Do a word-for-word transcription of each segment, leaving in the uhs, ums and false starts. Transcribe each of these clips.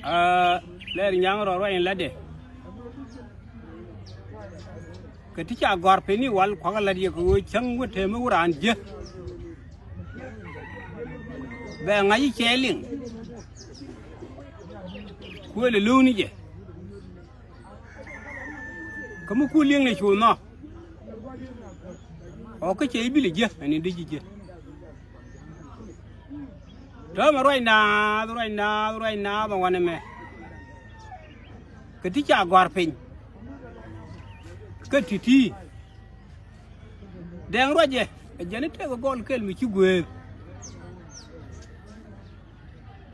Aa, lɛr nyaŋ rɔ ruany latdɛ. Kɛ ti ca gɔ̱a̱r peni wal kuakä lat yɛ kɛ ɣöö cäŋ wä tɛmɛ wä raan jiä. Bɛ ŋa̱c i̱ cɛ liŋ. Kuël ɛ lo̱w ni jɛ. Kä mi ku liŋ ni cu nhɔk. Ɔ kä cɛ i̱ bil jiä ɛn in dee ji̱ jiä. Täämɛ ruac naath, ruac naath, ruac naath ɛ wanɛ mɛ. Kɛ ti ca gɔ̱a̱r piny. Kä ti̱ti̱. Dɛŋ ruacɛ ɛ jɛn i̱ tëëkɛ gɔl kɛl mi ci guëëth.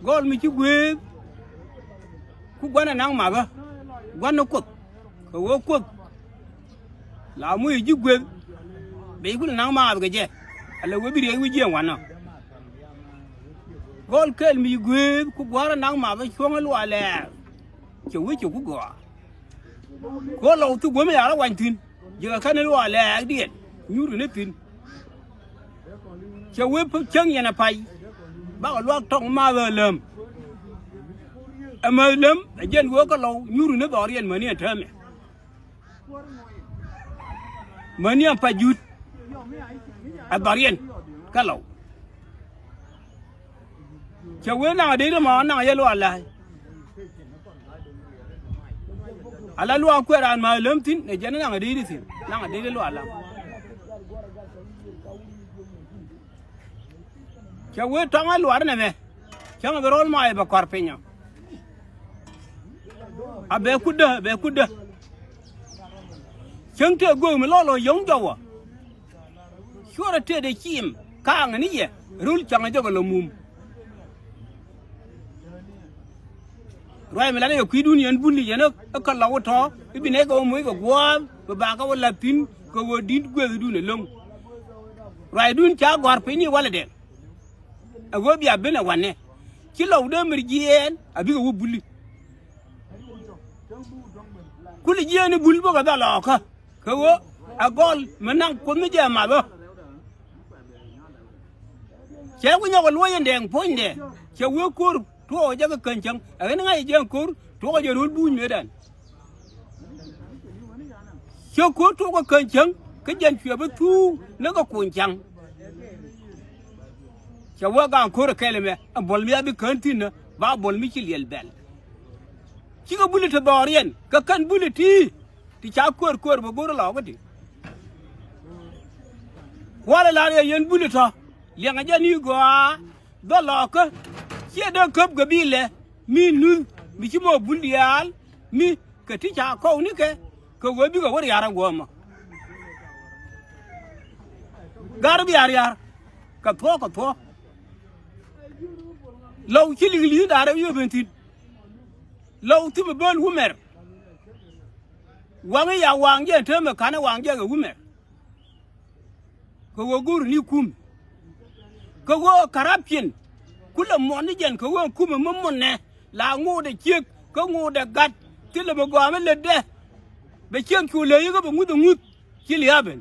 Gɔl mi ci guëëth. Ku gua̱n ɛ naŋ mathä. Gua̱n ni Kuoth. Kɛ ɣöö Kuoth. La muc ji̱ guëth. Bɛ ji̱ kulɛ naŋ maath kɛ jɛ. Ala wee bi riɛk wi̱c jiɛn wanɔ. Gɔl kɛl mi ji̱ guëëth ku gua̱r ɛ naŋ maath ɛ cuɔ̱ŋ ɛ luaak lɛɛr. Cɛ wee cɛ ku gɔaa. Kɛ ɣöö Lɔw thi guämi ya̱r ɛ wany thi̱n. Ji̱ kɛ kɛn ɛ luaak lɛɛkdiɛn nyuuri ni thi̱n. Cɛ wee cäŋ yɛn ɛ pay. Bakɛ luaak tɔŋ maath ɛ läm. Ɛ mäth läm ɛ jɛn wee kä Lɔw nyuuri ni dhɔriɛn mäni ɛ täämɛ. Mäni ɛn pa jut. Ɛ dhɔriɛn kä Lɔw. Cɛ wee naŋ a dee dee ma naŋ a yɛ luaak la̱a̱c. Ala luaak kuɛ raan ma läm thi̱n ɛ jɛn naŋ a dee dee thi̱n naŋ a dee dee luaak la̱a̱c. Cɛ wee tɔŋ a luaar nɛmɛ. Cäŋ a bi rɔl mac bɛ kɔr piny ɔ. A bɛ kutdä, a bɛ kutdä. Cäŋ tëë göök mi lɔl ɔ yɔ̱ŋ jɔwä. Cuɔrɛ tëëdɛ ciim ka̱a̱ŋ ni yɛ rul cäŋ a jɔkɛ lɔ mum. Ruac mi lat ɛ kɛ kui̱dun yɛn buli yɛn ɛ kä Lɔw tɔ̱ i̱ bi nɛy kɛ wä moc kɛ gua̱a̱th bi bakä wä la̱th thi̱n kɛ ɣöö di̱t gueethdun ɛlɔ̱ŋ. Ruacdun ca gɔ̱a̱r piny ni walɛ dɛŋ. Ɛ ɣöö bia ben ɛ wanɛ ci Lɔw dee mir jiɛɛn a bikɛ wä buli. Kuli jiɛɛn i̱ bul bä kɛ dhal ɔɔkä kɛ ɣöö ɛ gɔl mi naŋ Kuoth mi jɛ math ɣä. Cɛ wä nyɔk ɛ luɔc in dɛɛŋ puɔ̱nydɛ cɛ wee ko̱r tuɔɔk jɛ kɛ kän cäŋ ɛ ɣän ŋa̱c ɛ jɛ ko̱r tuɔɔk jɛ ro̱l buuc mëëdan. Cɛ ko̱r tuɔɔk kɛ kän cäŋ kä jɛn cuɛ bi thuuk ni kɛ kuny caŋ. Cɛ wee gaŋ ko̱r ɛ kɛl ɛmɛ ɛ buɔl mi a bi kään thi̱n ɛ ba buɔl mi ci liɛl bɛl. Cikɛ buli ti dhɔriɛn kɛ kän buli ti ti ca ko̱r ko̱r bɛ go̱r lɔɔk kä ti. Kualɛ lar yɛ yɛn buli tɔ liɛŋɛ jɛ ni gɔaa dhɔ lɔɔkä. Ciɛ dee käp kɛ bilɛ mi nuth mi ci mɔ bul diaal mi kɛ ti ca kɔw nikɛ kɛ wee bikɛ wä riaar ɛ guɔmɔ. Gar bia riaar kɛ thuɔ̱k kɛ thuɔ̱k. Lɔw ci liŋ li̱i̱n da̱a̱r ɛ wi̱i̱ ben thi̱n. Lɔw thimɛ ben wumɛr. Waŋ i̱ ya waŋ jɛ täämɛ ka̱n i̱ waŋ jɛ kɛ wumɛ. Kɛ ɣöö go̱o̱r ni kum. Kɛ ɣöö corruption. Kulɛ muɔn ni jɛn kɛ ɣöö kumɛ mi muɔnɛ la ŋo̱o̱dɛ ciek kä ŋo̱o̱dɛ gat. Thilɛ mi gɔaa mi lätdɛ. Bɛ ciek cu ley ikä bɛ ŋuth ɛ ŋuth. Ci lia̱a̱ ben.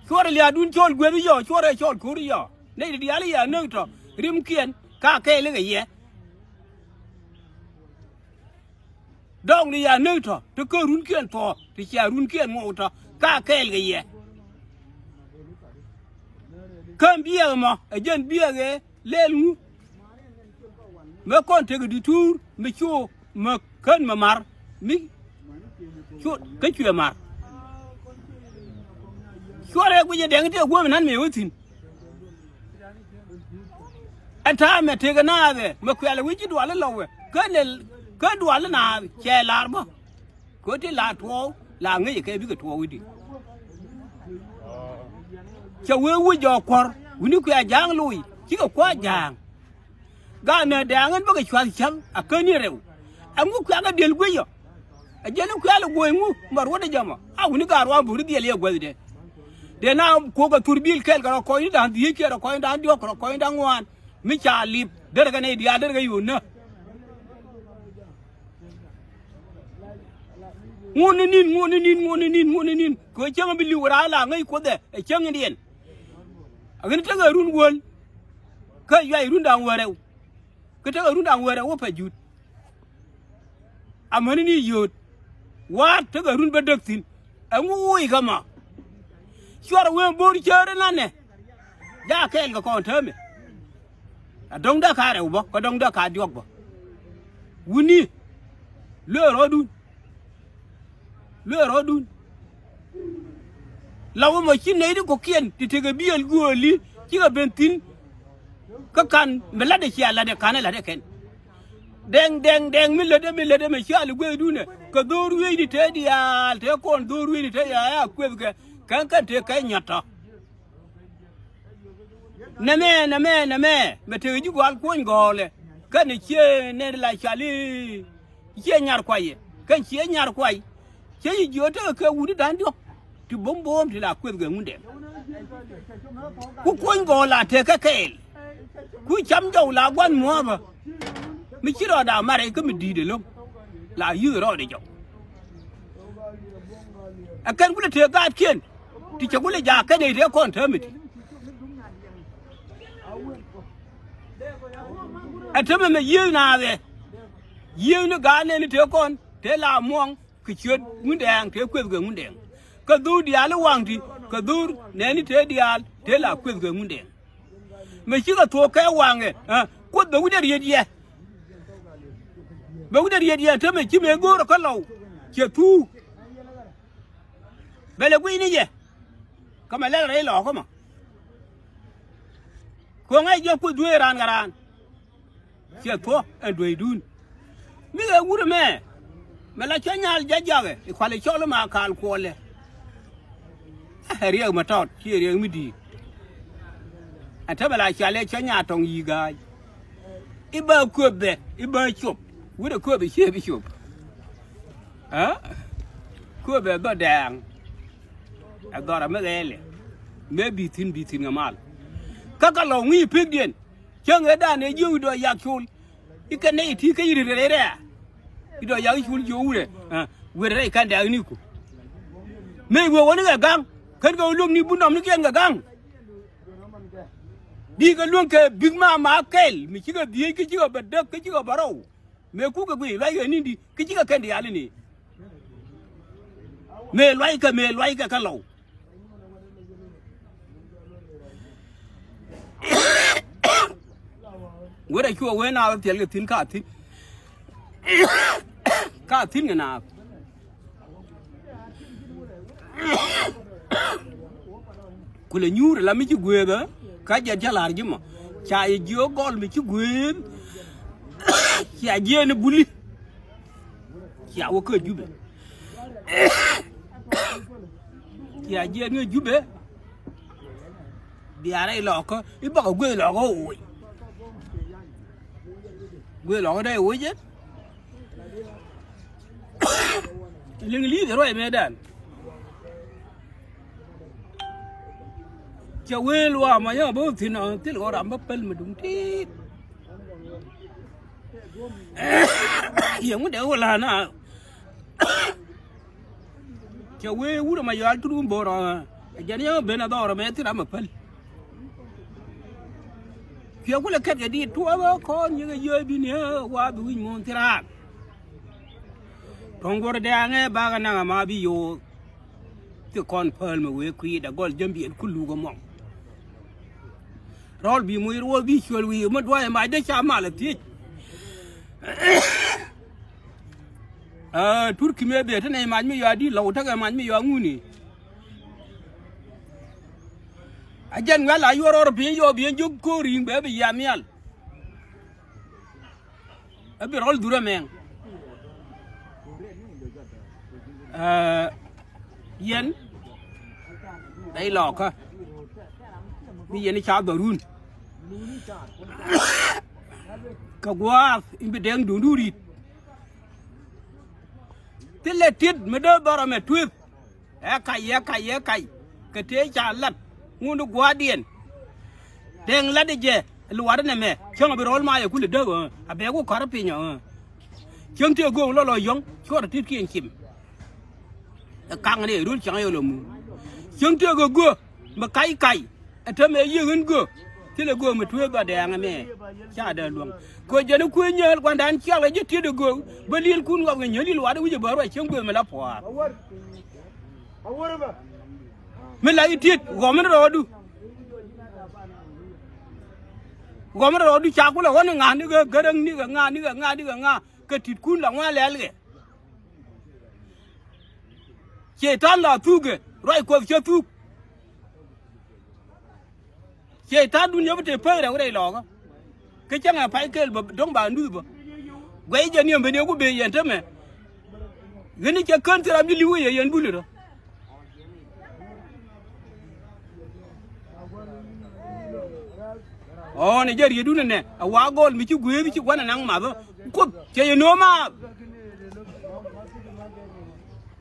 Cuɔrɛ lia̱a̱dun cɔl gueth i̱ yɔ cuɔrɛ cɔl ko̱r i̱ yɔ. Nɛy ti diaal i̱ ya näk tɔ rimkiɛn ka kɛɛl i̱ kɛ yɛ. Dɔɔkni ya näk tɔ ti kä runkiɛn thuɔ̱ɔ̱k ti cia runkiɛn ŋuɔk tɔ ka kɛɛl kɛ yɛ. Kän biɛɛk ɛmɔ ɛ jɛn biɛɛk ɛ lɛl ŋu. Mɛ kɔn tekɛ di tuur mi cu mɛ kän mɛ mar mi cu kä cuɛ mar. Cuɔrɛ guic ɛ dɛŋ tëë guäm nan mëë wä thi̱n. Ɛ ta̱a̱ mɛ tekɛ naath ɛ mɛ kuɛl ɛ wi̱c ci dual i̱ lɔw ɛ kä nɛ kä dual i̱ naath cɛ la̱r bä. Kɛ ɣöö ti la tuɔɔk la ŋäc ɛ kɛ bikɛ tuɔɔk i̱di. Cɛ wee wec jɔɔk kuɔ̱r wi̱ni kuɛ a ja̱a̱ŋ loc cikɛ kua̱r ja̱a̱ŋ. Gaatnɛ dɛɛŋ ɛn bäkɛ cua̱th cäŋ a käni rɛw. Ɛŋu kuɛ̈kä diël guic ɔ. Ɛ jɛn i̱ kuɛ̈l ɛ guɔ̱c ŋu mɛ ruɔ̱t ɛ jɔmɔ a wuni gaat ruaŋ buri dhiɛl yɛ guäthdɛ. Dee na kuɔ̱k ɛ thur bil kɛl kɛ rɔ kɔcni da̱ŋ dhieec kɛ rɔ kɔcni da̱ŋ diɔ̱k kɛ rɔ kɔcni da̱ŋ ŋuan. Mi ca lip derɛ kɛ nɛy diaal derɛ kɛ yo̱o̱n nä. Ŋuɔ̱tni ni̱n, ŋuɔ̱tni ni̱n, ŋuɔ̱tni ni̱n, ŋuɔ̱tni ni̱n. Kɛ ɣöö cäŋ bi li̱w raar la ŋäc Kuoth ɛ, ɛ cäŋ in diɛn. Ɛ ɣän tekɛ run wäl. Kä yuay run da̱ŋ wäl rɛw. Kä tekɛ run da̱ŋ wäl rɛw wä pɛ jut. amäni ni yio̱o̱t. Wa̱a̱t tekɛ run bä däk thi̱n. Ɛŋu wuuc kä ma? Cuarɛ wee bo̱o̱r cäär inanɛ. Jaak kɛɛl kɛ kɔn täämɛ. A dɔ̱ŋ dee ka rɛw bä kä dɔ̱ŋ dee ka diɔ̱k bä. Wuni. Luee rɔɔdun. Luee rɔɔdun. La wä mɔ ci nɛy ti kɔ̱kiɛn ti tekɛ biɛl gööli cikɛ ben thi̱n. Kä ka̱n mi la̱tdɛ cia la̱tdɛ ka̱n ɛ la̱tdɛ kɛn. Dɛŋ dɛŋ dɛŋ mi lätdɛ mi lätdɛ mɛ cia li guethdunɛ kɛ dho̱r wi̱i̱ni te diaal te kɔn dho̱r wi̱i̱ni te diaal a kuethkɛ. Kɛn kɛn te kɛ nyɔ̱t tɔ. Nɛmɛ nɛmɛ nɛmɛ mɛ tekɛ ji̱ gɔal kuɔ̱ny gɔɔlɛ. Kɛn ɛ cie nɛn la cali. Cie nyar kuay ɛ kɛn cie nyar kuay. Cie yi jiö tekɛ kɛ wut i̱ da̱ŋ diɔ̱k. Ti bo̱m bo̱o̱m ti la kueth kɛ ŋundɛ. Ku kuɔ̱ny gɔɔl la tekɛ kɛɛl. Ku cam jɔw la gua̱n muɔ̱ɔ̱pä. Mi ci rɔɔda marɛ kä mi di̱i̱t ɛlɔ̱ŋ. La yi̱th rɔɔdɛ jɔw. Ɛ kɛn kulɛ tëë gaatkiɛn. Ti cɛ kulɛ jaak kɛn ɛ ite kɔn täämɛ ti. Ɛ täämɛ mɛ yiëëth naath ɛ. Yiëëth ni gaat nɛɛni tëë kɔn tëë la muɔ̱ŋ kɛ ciöt Ŋundɛɛŋ tëë kueth kɛ Ŋundɛɛŋ. Kä dho̱r diaal i̱ waŋ ti kɛ dho̱r nɛɛni tëë diaal tëë la kueth kɛ Ŋundɛɛŋ. Mɛ cikɛ thuɔ̱k kɛ waŋɛ ɛ kuoth bɛ wi̱cdɛ riet yɛ. Bɛ wi̱cdɛ riet yɛ täämɛ ci mëë go̱o̱rä kä lɔw. Cɛ thuuk. Bɛ lɛ gui̱cni yɛ. Kä mɛ lɛl rɛy lɔɔkä mɔ. Ko̱ŋɛ jɛ kuoth duee raan kɛ raan. Ciɛ thuɔ̱k ɛn dueydun. Mi ɣɛ wurɛ mɛ. Mɛ la cä nyal jɛ jakɛ i̱ kualɛ cɔl ma kaal kuɔlɛ. Ɛ riɛk mɛ tɔt ciɛ riɛk mi di̱i̱t. Ɛ te mɛ la calɛ cä nya tɔŋ yi̱ ga̱a̱c. I̱ bä köpɛ i̱ bä cop. Wurɛ köpɛ ciɛ bi cop. Ɛ köpɛ dhɔ dɛɛŋ. Ɛ dhɔrɛ mi ɣɛɛlɛ. Mëë bi thi̱n bi thi̱n kɛ mal. Kä kɛ lɔ ŋui̱ pekdiɛn. Cäŋ ëëdan ëë jiök i̱ dɔɔc yak col. I̱ kɛn nɛy ti kä i̱ ri rɛy rɛ̈ɛ̈. I̱ dɔɔc yak i̱ col jiök wurɛ. Ɛ, wurɛ rɛy ka̱n dɛ̈ɛ̈k niku. Mëë wee wä ni kɛ ga̱ŋ kän kɛ wä luäŋ ni bun nɔm ni kiɛn kɛ ga̱ŋ. Bikɛ luäŋ kɛ bik ma ma kɛl mi cikɛ dhieec kä cikɛ bɛ däk kä cikɛ bɛ rɔw. Mëë kukɛ guiy luackɛ ni̱n di kä cikɛ kɛn diaal ini. Mëë luackɛ mëë luackɛ kä lɔw. Wet a cuɔ wee naath thiɛl kɛ thi̱n ka thi̱n. Ka thi̱n kɛ naath. Kulɛ nyuur la mi ci gueethä. Ka jɛ jɛ la̱r ji̱ mɔ ca yɛ jiök gɔl mi ci gueeth. Cia jiɛɛn i̱ buli. Cia wä kä Jubɛ. Cia jiɛɛn i̱ Jubɛ. Bia rɛy lɔkä i̱ bakɔ gueeth lɔkä woc. Gueeth lɔkä dee woc jɛ. Liŋ li̱i̱th ruac mëëdan. Cɛ wee luaak ma yäŋ bä thi̱n ɔ thil ɣɔr ram bä päl mi duŋ ti̱i̱t. Yɛŋu dee wä la̱a̱n a. Cɛ wee wurɛ ma yɔal tut wun bo̱o̱r ɔ. Ɛ jɛn yäŋ ben a dhɔɔr ɔ mɛ thil ram a päl. Cuɛ kulɛ kɛt kɛ diit tuɔɔk ɛ kɔn yäŋ ɛ yio̱o̱c bi ni ɛ wa bi wi̱c muɔ̱ɔ̱n thil raak. Tuɔ̱ŋ guɔ̱r dɛɛŋɛ bakɛ naŋ ama bi yo̱o̱k. Thi kɔn päl mi wee kui̱dɛ gɔl jämbiɛn ku luk ɛmɔ. Rɔl bi muc ruɔl bi cuël wi̱i̱ mi dua̱c ɛ mac dee ca mal ɛ thiec. Aa, Turki mëë dhee te nɛy mac mi yɔa di̱t lɔw tekɛ mac mi yɔa ŋuni. A jɛn ŋuɛl a yuɔr ɣɔr piny yɔɔ bi ɛn jiök ko̱o̱r ri̱i̱ŋ bɛ bi yiam nhial. Ɛ bi rɔl dhurɛ mɛɛŋ. Ɛ, yɛn rɛy lɔɔkä mi yɛn i̱ ca dhɔrun. Kɛ gua̱a̱th in bi dɛŋ duundu ri̱t. Thilɛ tit mi dee dhɔrɔ mɛ tueth. Ɛ kac ɛ kac ɛ kac kɛ tëë ca lat ŋun i̱ gua̱a̱rdiɛn. Dɛŋ lat i̱ jɛ luaat inɛmɛ cäŋ a bi rɔl mac ɛ kulɛ däk ɣöö a bɛ ku kɔr piny ɣöö. Cäŋ tëë göök lɔ lɔ yɔ̱ŋ cuɔt a ti̱tkiɛn cim. Ɛ kaŋ ni ɛ röl cäŋ yɛ lɔ muun. Cäŋ tëë kɛ göök mi kac kac ɛ täämɛ ɛ yiëk in göök. Thilɛ göök mi tueeth ba dɛɛŋ ɛmɛ. Ca dee luäŋ kɛ jɛn i̱ kuëë nyääl gua̱ndan ciaŋ ɛ ji̱ tiet ɛ göök bä li̱elkun ɣɔk kɛ nyääl i̱ luaat i̱ wi̱c ɛ bä ruac cieŋ guëëth mi la pua̱a̱r. Mi la i̱ tiet ɣɔm in rɔɔdu. Ɣɔm in rɔɔdu ca kulɛ ɣɔn i̱ ŋa̱a̱n i̱ kɛ gäräŋ ni kɛ ŋa̱a̱n ni kɛ ŋa̱a̱n ni kɛ ŋa̱a̱n kɛ ti̱tkun la ŋuan lɛl kɛ. Cɛy-tan la thuk kɛ ruac Kuɔth cä thuk. Cɛy-tan dun yɛ bi te pek rɛw rɛy lɔɔkä. Kä cäŋɛ pay kɛl bä do̱ŋ ba nuth bä. Guɛy jɛ niɛm ben yɛ ku ben yɛn temɛ. Ɣän i̱ cɛ kän thil ram ji̱ li̱w kɛ yɛ yɛn buli rɔ. Ɣɔ̱ɔ̱n ɛ jɛ rietdun ɛnɛ ɛ wa gɔl mi ci gueeth ci gua̱n ɛ naŋ math. Kuoth cɛ yɛ no̱o̱m a.